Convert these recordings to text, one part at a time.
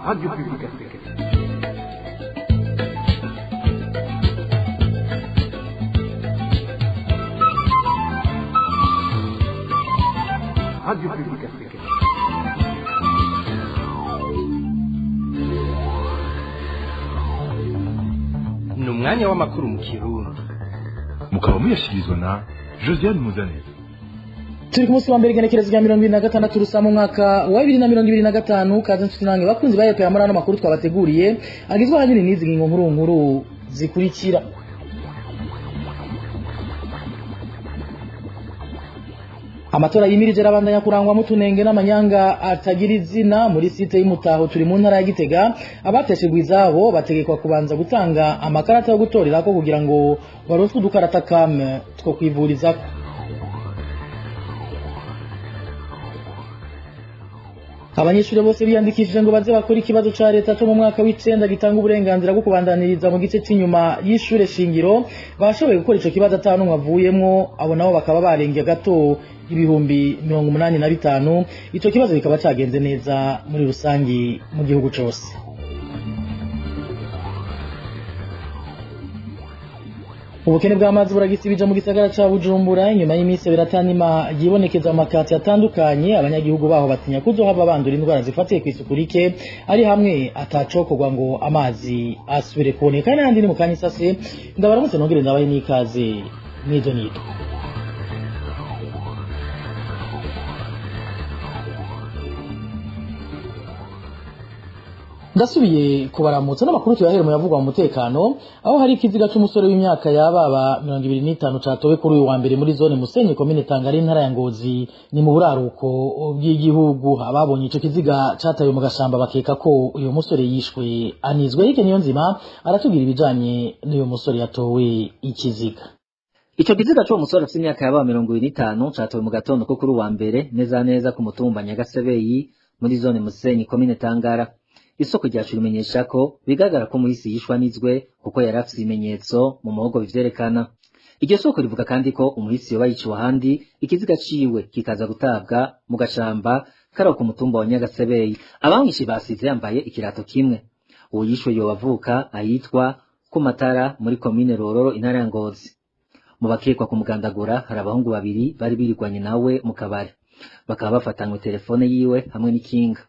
Radio Publique Africaine. Radio Publique Africaine. Ni umwanya w'amakuru mu Kirundi. Mukaba muyashyikirizwa na Josiane Muzaneza. Turi ku munsi wa mbere, igenekerezo rya 26 Rusama, umwaka wa 2025. Kaze nshuti nange bakunzi ba RPA muri ano makuru twabateguriye, agizwe ahanini n'izi ngingo nkuru nkuru zikurikira. Amatora yimirije arabandanya kurangwamo utunenge n'amanyanga atagira izina. Muri site y'Imutaho turi mu ntara ya Gitega, abateshejwe izabo bategekwa kubanza gutanga amakarata yo gutorerako kugira ngo baronswe udukarata kame two kwivurizako. Abanyeshuri bose biyandikishije ngo baze bakora ikibazo ca leta co mu mwaka w'icenda gitanga uburenganzira bwo kubandaniriza mu gice c'inyuma y'ishure shingiro bashoboye gukora ico kibazo ata n'umwe avuyemwo. Abo nabo bakaba barengeye gato 85,000. Ico kibazo kikaba cagenze neza muri rusangi mu gihugu cose. Ubukene bw'amazi buragisibije mu gisagara ca Bujumbura inyuma y'iminsi 5 atanima yibonekeza mu makati atandukanye. Abanyagihugu baho batinya kuzohava bandura indwara zifatiye kw'isuku rike ari hamwe atacokorwa ngo amazi asubire kuboneka. N'ayandi ni mu kanya isase. Ndabaramutse nongere ndabahe n'ikaze n'ido nido. Ndasubiye kubaramutsa. N'amakuru tuyahera mu yavugwa mu mutekano, aho hari ikiziga c'umusore w'imyaka yababa 25 catowe kuri uyu wa mbere muri zone Musenyi, komine Tangara, intara ya Ngozi, ni mu buraruko bw'igihugu. Ababonye ico kiziga catawe mu gashamba bakeka ko uyu musore yishwe anizwe. Hirya niyo nzima aratubwira ibijanye n'uyu musore yatowe ikiziga. Ico kiziga c'uwo musore afise imyaka yaba 25 catowe mu gatondo ko kuri uwa mbere, neza neza ku mutumba Nyagasebeyi, muri zone Musenyi, komine Tangara. Isoko ryacu rimenyesha ko bigaragara ko muhisi yishwa nizwe, kuko yari afise ibimenyetso mu muhogo bivyerekana. Iryo soko rivuga kandi ko umuhisi yoba yiciwe ahandi, ikiziga ciwe kikaza gutabwa mu gashamba kari ku mutumba wa Nyagasebeyi. Abamwishe basize yambaye ikirato kimwe. Uwo yishwe yoba avuka ahitwa Kumatara, muri komine Rororo, intara ya Ngozi. Mu bakekwa kumugandagura hari abahungu babiri bari birirwanye nawe mu kabari, bakaba bafatanywe telefone yiwe hamwe n'ikinga.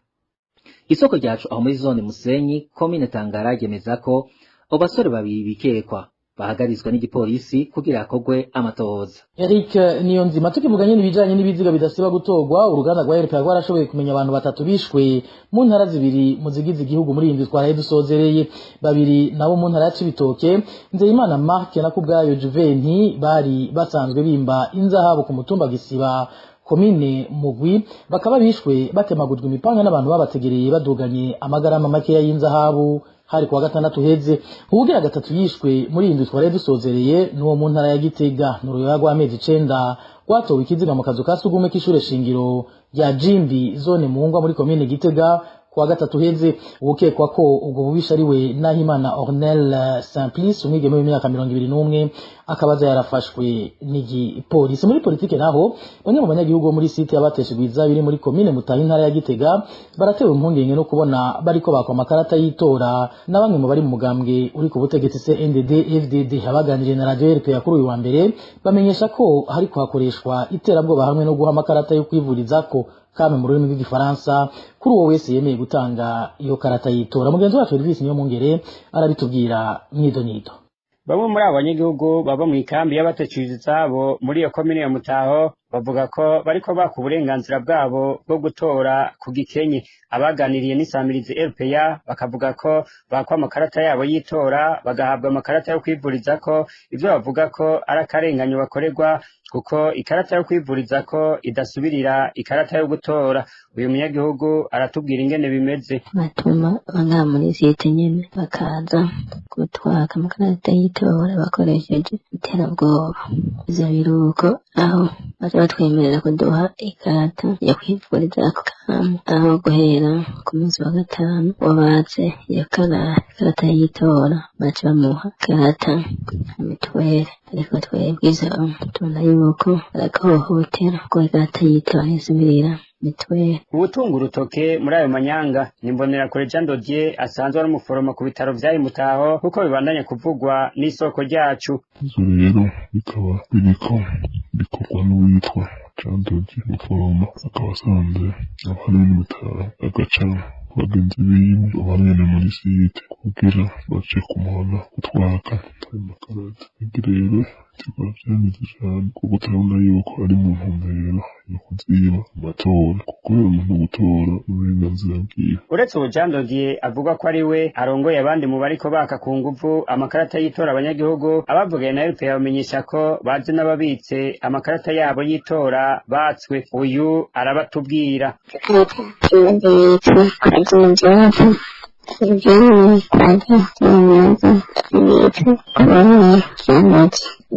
Isoko ryacu aho muri zone Musenyi, komine Tangara, ryemeza ko abo basore babiri bikekwa bahagarizwa n'igipolisi kugira hakorwe amatohoza. Eric Niyonzima. Tukivuga nyene ibijanye n'ibiziga bidasiba gutorwa, uruganda rwa RPA rwarashoboye kumenya abantu batatu bishwe mu ntara zibiri mu zigize igihugu muri iyi ndwi twaraye dusozereye. Babiri nabo mu ntara ya Cibitoke, Nzeyimana Mark na Kubwayo Juventi, bari basanzwe bimba inzahabu ku mutumba Gisiba, komine Mugwi, bakaba bishwe batemagujwe imipanga n'abantu babategereye baduganye amagarama makeya y'inzahabu. Hari kuwa gatandatu heze. Uwugira gatatu yishwe muri iyi ndwi twaraye dusozereye n'uwo mu ntara ya Gitega, ni uruyoya rw'amezi 9 rwatowe ikiziga mu kazu ka sugumwe k'ishure shingiro rya Jimbi, zone Mungwa, muri komine Gitega, kuwa gatatu heze. Uwukekwa ko ubwo bubisha ari we Nahimana Ornel Simplice, umwigeme w'imyaka 21, akaba aza yarafashwe n'igipolisi. Muri politike naho, bamwe mu banyagihugu bo muri site y'abateshejwe izabo iri muri komine Mutaho, intara ya Gitega, baratewe impungenge no kubona bariko bakwa amakarata y'itora na bamwe mu bari mu mugambwe uri ku butegetsi CNDD FDD. Abaganiriye na Radio RPA kuri uyu wa mbere bamenyesha ko hariko hakoreshwa iterabwoba hamwe no guha amakarata yo kwivurizako kame mu rurimi rw'Igifaransa kuri uwo wese yemeye gutanga iyo karata yitora. Mugenzi wacu Elvis Niyomwungere arabitubwira mwidonido. Bamwe muri abo banyagihugu baba mu ikambi y'abateshejwe izabo muri iyo komine ya Mutaho bavuga ko bariko baka uburenganzira bwabo bwo gutora ku gikenye. Abaganiriye n'isamirizi RPA bakavuga ko bakwa amakarata yabo y'itora, bagahabwa amakarata yo kwivurizako, ivyo bavuga ko ari akarenganyo bakorerwa, kuko ikarata yo kwivurizako idasubirira ikarata yo gutora. Uyu munyagihugu aratubwira ingene bimeze. Batuma ngaha muri site nyene bakaza kutwaka amakarata y'itora bakoresheje iterabwoba. Ivyo biruko aho baca batwemerera kuduha ikarata yo kwivuriza ako kanya, aho guhera ku munsi wa gatanu wabatse iyo karata y'itora baca bamuha ikarata. mituweli. Ariko twebwe ivyo tubona yuko baraguhohotera kuko ikarata y'itora ntisubirira mituweli. Ubutunga urutoke muri ayo manyanga ni Imbonerakure Jean Dodier asanzwe ari umuforoma ku bitaro vyayo Mutaho, kuko bibandanya kuvugwa n'isoko ryacu. Ivyo rero bikaba biriko bikorwa n'uwitwa Jean Dodier umuforoma, akaba asanze abahari n'Imutaho, agaca bagenzi biwe abanyene muri site kugira bace kumuhana kutwaka ayo makarata. Ivyo rero tukaba vyemeza cane kuko turabona yuko ari mu ntumbero yo kuziba amatora, kuko umuntu gutora uburenganzira bwiwe. Uretse ubu Jean Dodier avuga ko ari we arongoye abandi mu bariko baka ku nguvu amakarata y'itora abanyagihugu, abavugaye na RPA bamenyesha ko bazi n'ababitse amakarata yabo y'itora batswe. Uyu arabatubwira. Ikarata zimwe zibitswe kwa Jimmy izindi kwa Jimmy zibitswe kuri Jean Dodier.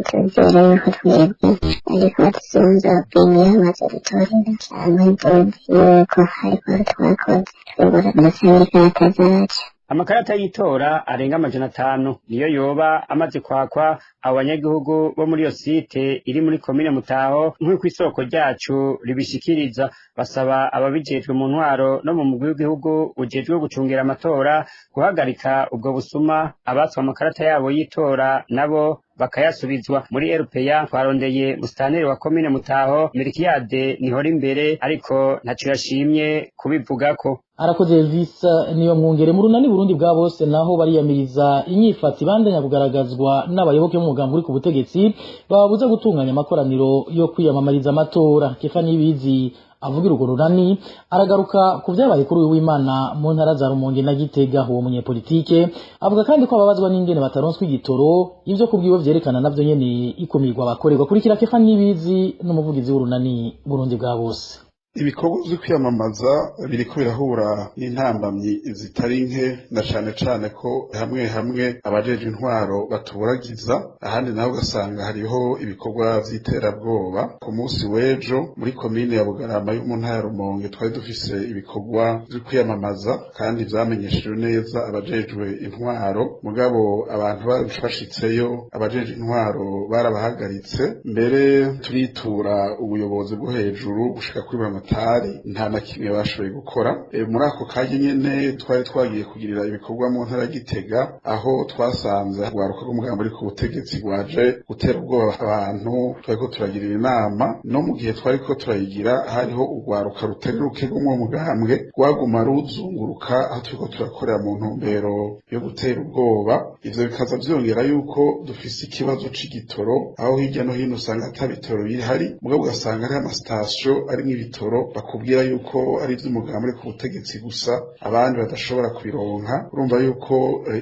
Tuzera yuko twebwe ariko badusunza ubwenge amaze dutorera canke tuzi yuko ariko twakoze, twebwe dusabira ikarata zacu. Amakarata y'itora arenga 500 niyo yoba amaze kwakwa abo banyagihugu bo muri iyo site iri muri komine Mutaho, nk'uko isoko ryacu ribishikiriza. Basaba ababijejwe mu ntwaro no mu mugwi w'igihugu ujejwe gucungira amatora guhagarika ubwo busuma, abatswe amakarata yabo y'itora nabo bakayasubizwa. Muri RPA twarondeye musitanteri wa komine Mutaho Melkiyade nihora imbere, ariko ntaco yashimye kubivugako. Arakoze Elvis niyo mwungere. Mu runani Burundi bwa bose naho bariyamiriza inyifati bandanya kugaragazwa n'abayoboke b'umugambi uri ku butegetsi bababuza gutunganya amakoraniro yo kwiyamamariza amatora. Kefa Nibizi avugira urwo runani aragaruka ku vyabaye kuri uyu w'Imana mu ntara za Rumonge na Gitega. Uwo munyepolitike avuga kandi ko ababazwa n'ingene bataronswa igitoro, ivyo kubwiwe vyerekana navyo nyene ikumirwa bakorerwa. Kurikira Kefa Nibizi n'umuvugizi w'urunani Burundi bwa bose. Ibikorwa vyo kwiyamamaza biriko birahura n'intambamyi zitari nke, na cane cane ko hamwe hamwe abajejwe intwaro batuburagiza, ahandi naho ugasanga hariho ibikorwa vy'iterabwoba. Ku munsi w'ejo muri komine ya Bugarama yo mu ntara ya Rumonge twari dufise ibikorwa vyo kwiyamamaza kandi vyamenyeshejwe neza abajejwe intwaro, mugabo abantu bashitseyo abajejwe intwaro barabahagaritse. Mbere turitura ubuyobozi bwo hejuru gushika kuri tari nta na kimwe bashoboye gukora. Muri ako kanya nyene twari twagiye kugirira ibikorwa mu ntara Gitega, aho twasanze rwaruka rw'umugambi uri ku butegetsi rwaje gutera ubwoba abantu twariko turagirira inama. No mu gihe twariko turayigira hariho urwaruka rutari ruke rw'uwo mugambwe rwaguma ruzunguruka aho turiko turakorera mu ntumbero yo gutera ubwoba. Ivyo bikaza vyongera yuko dufise ikibazo c'igitoro, aho hirya no hino usanga ata bitoro bihari, mugabo ugasanga hariho amasitasiyo arimwo ibitoro bakubwira yuko ari ivy'umugambi uri ku butegetsi gusa, abandi badashobora kubironka. Urumva yuko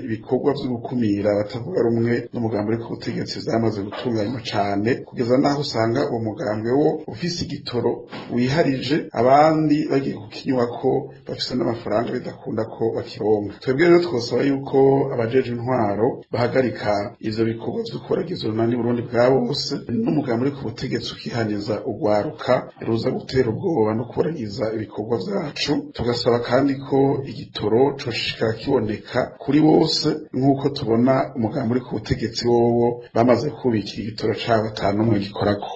ibikorwa vyo gukumira abatavuga rumwe n'umugambi uri ku butegetsi vyamaze gutunganywa cane, kugeza naho usanga uwo mugambwe wo ufise igitoro wiharije, abandi bagiye kukinywako bafise n'amafaranga bidakunda ko bakironka. Twebwe rero twosaba yuko abajejwe intwaro bahagarika ivyo bikorwa vyo kubaragiza urunani Burundi bwa bose, n'umugambi uri ku butegetsi ukihaniza urwaruka ruza gutera ubwoba no kuburagiza ibikorwa vyacu. Tugasaba kandi ko igitoro coshishikara kiboneka kuri bose, nk'uko tubona umugambi uri ku butegetsi wowo bamaze kubikira igitoro cabo ata n'umwe gikorako.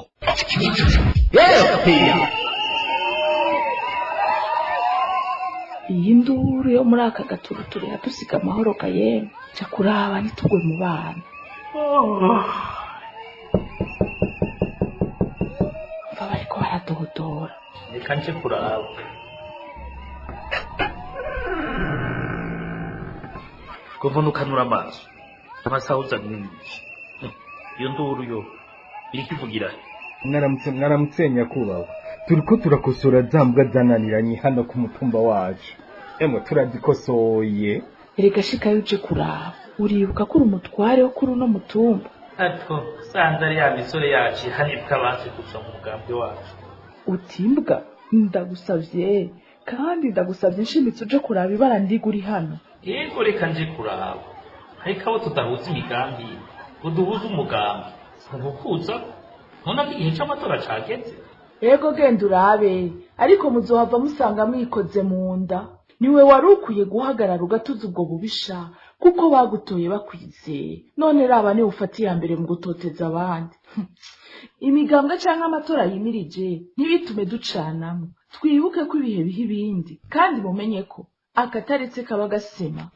Iyi nduru yo muri aka gaturuturu yadusiga amahoro kayemwe, ca kuraba ntitugwe mu bana. Umva bariko baradodora. Reka nje kuraba. Kuva ukanura amaso amasaha uzanye n'iki? Iyo nduru yo iriko ivugira. Mwaramutse, mwaramutse nyakubahwa. Turiko turakosora za mbwa zananiranye hano ku mutumba wacu. Emwe turazikosoye. Erega shikayo uje kuraba, uribuka ko uri umutware wo kuri uno mutumba. Ariko sanze ari ya misore yacu ihanibwa banse kuza mu mugambwe wacu. Utimbwa ndagusavye, kandi ndagusavye nshimitse uje kuraba ibara ndiga uri hano. Yego reka nje kuraba, ariko abo tudahuza imigambi ngo duhuze umugambi ntubukuza ntuna ko igihe c'amatora cageze. Ego genda urabe, ariko muzohava musanga mwikoze mu nda. Niwe wari ukwiye guhagarara ugatuza ubwo bubisha, kuko bagutoye bakwizeye. None raba niwe ufata iya mbere mu gutoteza abandi. Imigambwe canke amatora yimirije ntibitume ducanamo. Twibuke ko ibihe biha ibindi, kandi mumenye ko akataretse kaba gasema.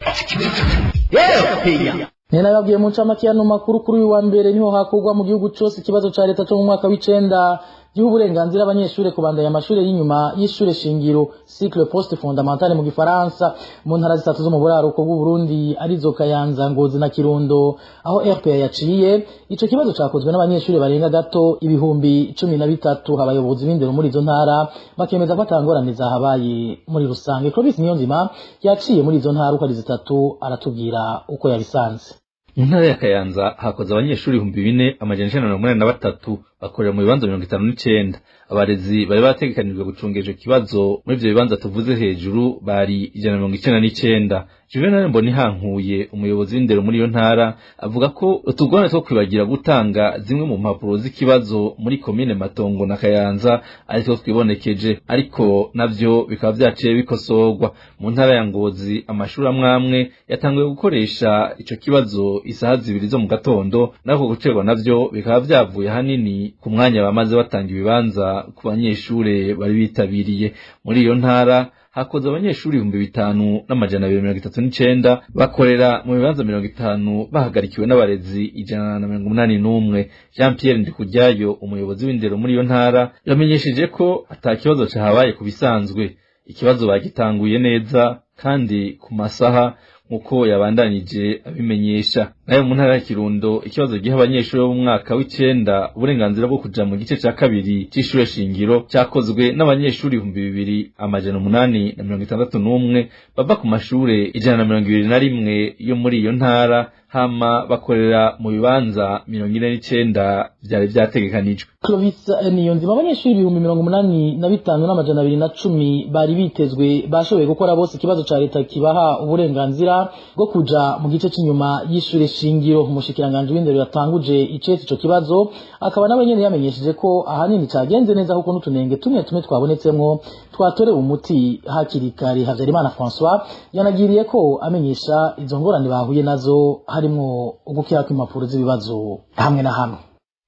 Nena yabwiye mu ncamake y'ano makuru, kuri uyu wa mbere niho hakurwa mu gihugu cose ikibazo ca leta co mu mwaka w'icenda giha uburenganzira abanyeshure kubandanya amashure y'inyuma y'ishure shingiro, cycle post fondamental mu gifaransa, mu ntara zitatu zo mu buraruko bw'u Burundi, arizo Kayanza, Ngozi na Kirundo, aho RPA yaciye. Ico kibazo cakozwe n'abanyeshure barenga gato 13,000. Abayobozi b'indero muri izo ntara bakemeza ko atangorane zahabaye muri rusange. Clovis Niyonzima yaciye muri izo ntara uko ari zitatu, aratubwira uko yabisanze. Mu ntara ya Kayanza hakoze abanyeshuri 4983, bakorera mu bibanza 59. Abarezi bari bategekanijwe gucunga ico kibazo muri ivyo bibanza tuvuze hejuru bari 199. Juvenal Mbonihankuye, umuyobozi w'indero muri iyo ntara, avuga ko utugorane two kwibagira gutanga zimwe mu mpapuro z'ikibazo muri komine Matongo na Kayanza aritwo twibonekeje, ariko navyo bikaba vyaciye bikosorwa. Mu ntara ya Ngozi amashuri amwamwe yatanguye gukoresha ico kibazo isaha 2 zo mu gatondo, nako gucerwa navyo bikaba vyavuye hanini ku mwanya bamaze batanga ibibanza ku banyeshure bari bitabiriye. Muri iyo ntara hakoze abanyeshuri 5239, bakorera mu bibanza 50, bahagarikiwe n'abarezi 181. Jean Pierre Ndikujyayo, umuyobozi w'indero muri iyo ntara, yamenyesheje ko ata kibazo cahabaye ku bisanzwe, ikibazo bagitanguye neza kandi ku masaha, nkuko yabandanije abimenyesha. Nayo mu ntara ya Kirundo ikibazo giha abanyeshuri bo mu mwaka w'icenda uburenganzira bwo kuja mu gice ca kabiri c'ishure shingiro cakozwe n'abanyeshuri 2861, bava ku mashure 121 yo muri iyo ntara, hama bakorera mu bibanza 49 vyari vyategekanijwe. Clovis Niyonzima. Abanyeshuri 85,210 bari bitezwe bashoboye gukora bose ikibazo ca leta kibaha uburenganzira bwo kuja mu gice c'inyuma y'ishure shingiro. Umushikiranganji w'indero yatanguje icese ico kibazo akaba nawe nyene yamenyesheje ko ahanini cagenze neza, kuko n'utunenge tumwe tumwe twabonetsemwo twatorewe umuti hakiri kare. Havyarimana François yanagiriye ko amenyesha izo ngorane bahuye nazo, harimwo ugukira kw'impapuro z'ibibazo hamwe na hamwe.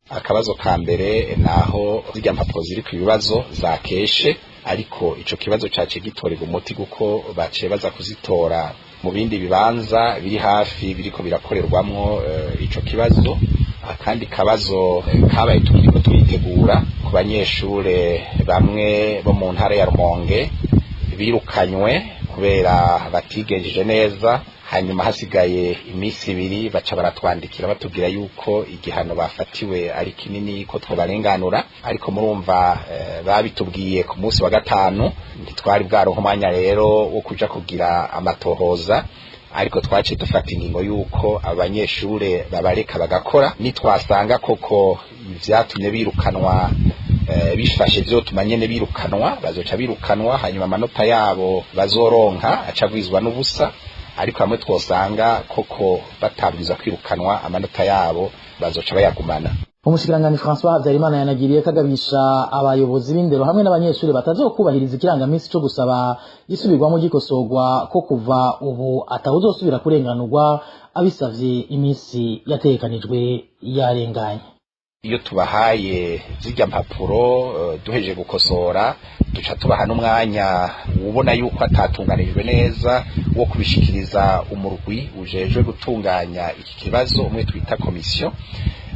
Akabazo ka mbere naho zirya mpapuro ziri ku bibazo zakeshe, ariko ico kibazo caciye gitorerwa umuti kuko baciye baza kuzitora mu bindi bibanza biri hafi biriko birakorerwamwo ico kibazo. Akandi kabazo kabaye tukiriko twitegura ku banyeshure bamwe bo mu ntara ya Rumonge birukanywe kubera batigenjeje neza, hanyuma hasigaye iminsi 2 baca baratwandikira batubwira yuko igihano bafatiwe ari kinini ko twobarenganura, ariko murumva babitubwiye ku munsi wa gatanu, ntitwari bwaronka umwanya rero wo kuja kugira amatohoza, ariko twaciye dufata ingingo yuko abanyeshure babareka bagakora. Nitwasanga koko ivyatumye birukanwa bifashe vyotuma nyene birukanwa, bazoca birukanwa, hanyuma amanota yabo bazoronka acagwizwa n'ubusa, ariko hamwe twosanga koko batabwiza kwirukanwa, amanota yabo bazoca bayagumana. Umushikiranganji François Habyarimana yanagiriye kagabisha abayobozi b'indero hamwe n'abanyeshuri batazokubahiriza ikirangamisi co gusaba isubirwamo gikosorwa, ko kuva ubu atawuzosubira kurenganurwa abisavye iminsi yategekanijwe yarenganye. Iyo tubahaye zirya mpapuro duheje gukosora, duca tubaha n'umwanya ubona yuko atatunganijwe neza wo kubishikiriza umurwi ujejwe gutunganya iki kibazo, umwe twita komisiyo.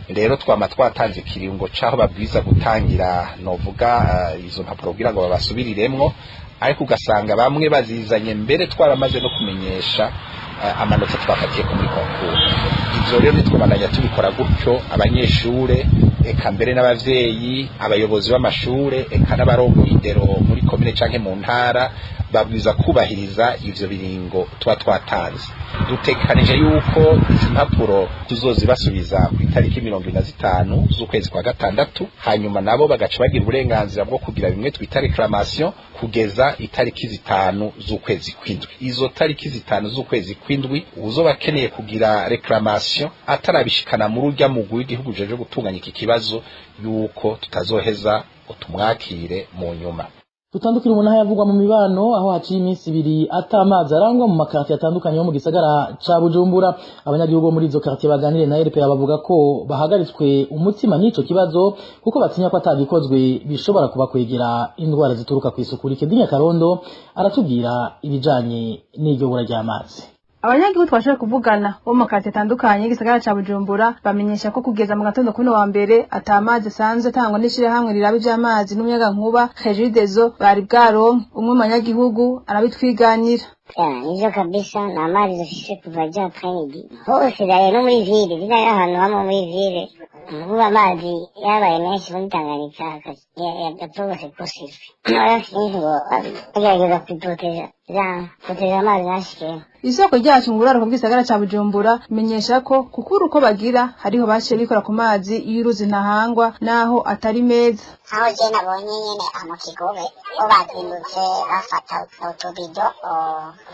Rero twama twatanze ikiringo c'aho babwiza gutangira novuga izo mpapuro kugira ngo babasubiriremwo, ariko ugasanga bamwe bazizanye mbere twaramaze no kumenyesha amanota twafatiye ko muri concours. Ivyo rero nitwabandanya tubikora gutyo, abanyeshure eka mbere n'abavyeyi, abayobozi b'amashure eka n'abarongoye indero muri komine canke mu ntara babwiza kubahiriza ivyo biringo tuba twatanze. Dutegekanije yuko izi mpapuro tuzozibasubiza ku itariki 25 z'ukwezi kwa gatandatu, hanyuma nabo bagaca bagira uburenganzira bwo kugira bimwe twita reclamation kugeza itariki 5 z'ukwezi kw'indwi. Izo tariki 5 z'ukwezi kw'indwi uzoba akeneye kugira reclamation atarabishikana muri urya mugwi w'igihugu ujejwe gutunganya iki kibazo, yuko tutazoheza ngo tumwakire mu nyuma. Tutandukira umuntu yavugwa mu mibano, aho haciye iminsi 2 ata amazi arangwa mu makartier atandukanye yo mu gisagara ca Bujumbura. Abanyagihugu muri izo quartier baganire na RPA bavuga ko bahagaritswe umutima n'ico kibazo, kuko batinya ko atagikozwe bishobora kubakwegera indwara zituruka ku isuku rike. Dinya Karondo aratubwira ibijanye n'iryo bura ry'amazi. Abanyagihugu twashoboye kuvugana bo mu kati atandukanye y'igisagara ca Bujumbura bamenyesha ko kugeza mu gatondo kuno wa mbere ata amazi asanzwe atangwa n'ishirahamwe riraba ivy'amazi n'umuyagankuba Regideso bari bwaronke. Umwe mu banyagihugu arabitwiganira. Nivyo kabisa, ni amazi dufise kuva rya après-midi hose, daye no muri ville zina ahantu hamwe muri ville ubu amazi yabaye menshi muri Tanganyika yatobose posible. Sinzi ngo bagerageza kuproteja proteja amazi ntashikeyo. Isoko ryacu mu buraruko bw'isagara ca Bujumbura menyesha ko kukuru uko bagira hariho baciye bikora ku mazi y'uruzi Ntahangwa naho atari meza. Aho je nabonye nyene mu Kigobe bo bazindutse bafata utubido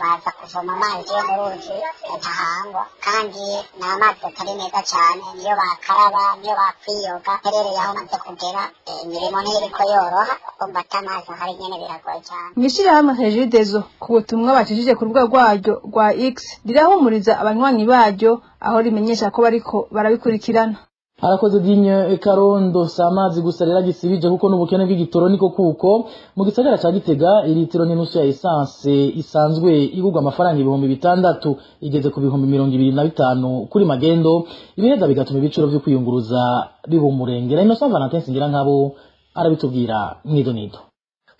baza kuvoma amazi yo mu ruzi Ntahangwa, kandi ni amazi atari meza cane, niyo bakaraba niyo bakwiyoga. Herereye aho maze kugera imirimo ntiyiriko yoroha kuko mbata amazi ahari nyene biragoye cane. Mw'ishirahamwe Regideso ku butumwa bacishije ku rubuga rwaryo rwa X rirahumuriza abanywanyi baryo, aho rimenyesha ko bariko barabikurikirana. Arakoze Dinye Karondo. Si amazi gusa rero agisibije, kuko n'ubukene bw'igitoro niko kuko mu gisagara ca Gitega iritiro n'inusu ya essence isanzwe igurwa amafaranga 6000 igeze ku 25,000 kuri magendo, ibiheza bigatuma ibiciro vyo kwiyunguruza bibumurengera. Innocent Valentin Singira nkabo arabitubwira mwidonido.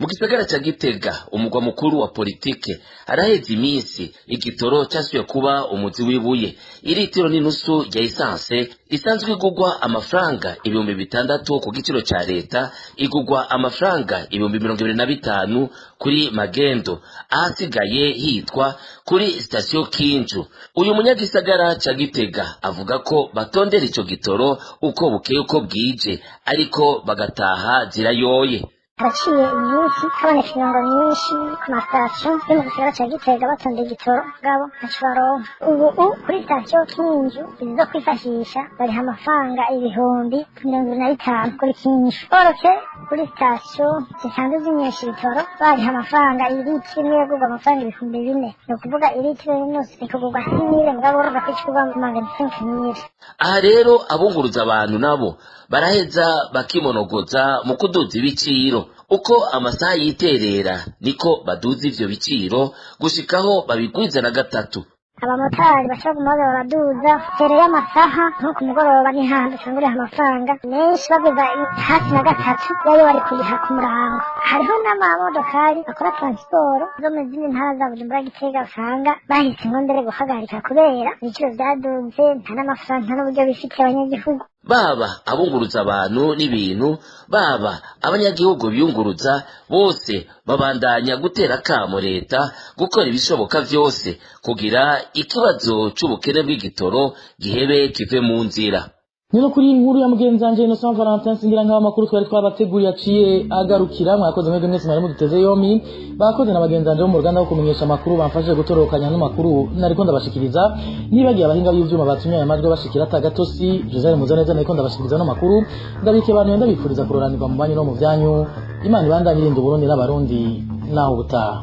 Mu gisagara ca Gitega, umugwa mukuru wa politike, haraheze iminsi igitoro cyasubiye kuba umuzi w'ibuye. Iritiro n'inusu ya essence isanzwe igurwa amafaranga 6000 ku giciro ca leta igurwa amafaranga 25,000 kuri magendo, ahasigaye hitwa kuri sitasiyo Kinju. Uyu munyagisagara ca Gitega avuga ko batondera ico gitoro uko bukeye uko bwije, ariko bagataha zirayoye. Haraciye iminsi haboneka imirongo myinshi ku masitasiyo yo mu gisagara ca Gitega batonda igitoro, ngabo ntaco baronka. Ubu kuri sitasiyo Kinju izi zo kwifashisha bariha amafaranga 25,000 kuri Kinju. Oroke kuri sitasiyo zisanzwe zinywesha ibitoro bariha amafaranga iritiro imwe yagurwa amafaranga 4000, ni ukuvuga iritiro n'inusu ikagurwa 6000, mugabo urumva ko ikigurwa 5,000. Aha rero abunguruza abantu nabo baraheza bakimonogoza mu kuduza ibiciro. Uko amasaha yiterera niko baduza ivyo biciro gushikaho babigwiza na 3. Abamotari bashobora kumaza baraduza mbere y'amasaha, nko ku mugoroba n'ihandi usanga uriha amafaranga menshi bageza hafi na 3 yayo bari kuriha ku murango. Hariho n'amamodokari akora transiporo zo mu zindi ntara za Bujumbura Gitega usanga bahisemwo mbere guhagarika kubera ibiciro vyaduze, nta n'amafaranga nta n'uburyo bifitiye abanyagihugu. Baba abunguruza abantu n'ibintu, baba abanyagihugu biyunguruza, bose babandanya gutera akamo leta gukora ibishoboka vyose kugira ikibazo c'ubukene bw'igitoro gihebe kive mu nzira. Nino kuri inkuru ya mugenzi wanje Innocent Valentin Singira nk'aho amakuru twari twabateguriye aciye agarukira. Mwakoze mwebwe mwese mwari muduteze yompi, bakoze na bagenzi banje bo mu ruganda rwo kumenyesha amakuru bamfashije gutorokanya n'amakuru nariko ndabashikiriza. Nibagiye abahinga b'ivyuma batumye aya majwi bashikira atagatosi. Joseph Muzaneza nariko ndabashikiriza n'amakuru, ndabike abantu ndabifuriza kuroranirwa mu banyu no mu vyanyu. Imana ibandanye irinda Uburundi n'abarundi naho ubutaha.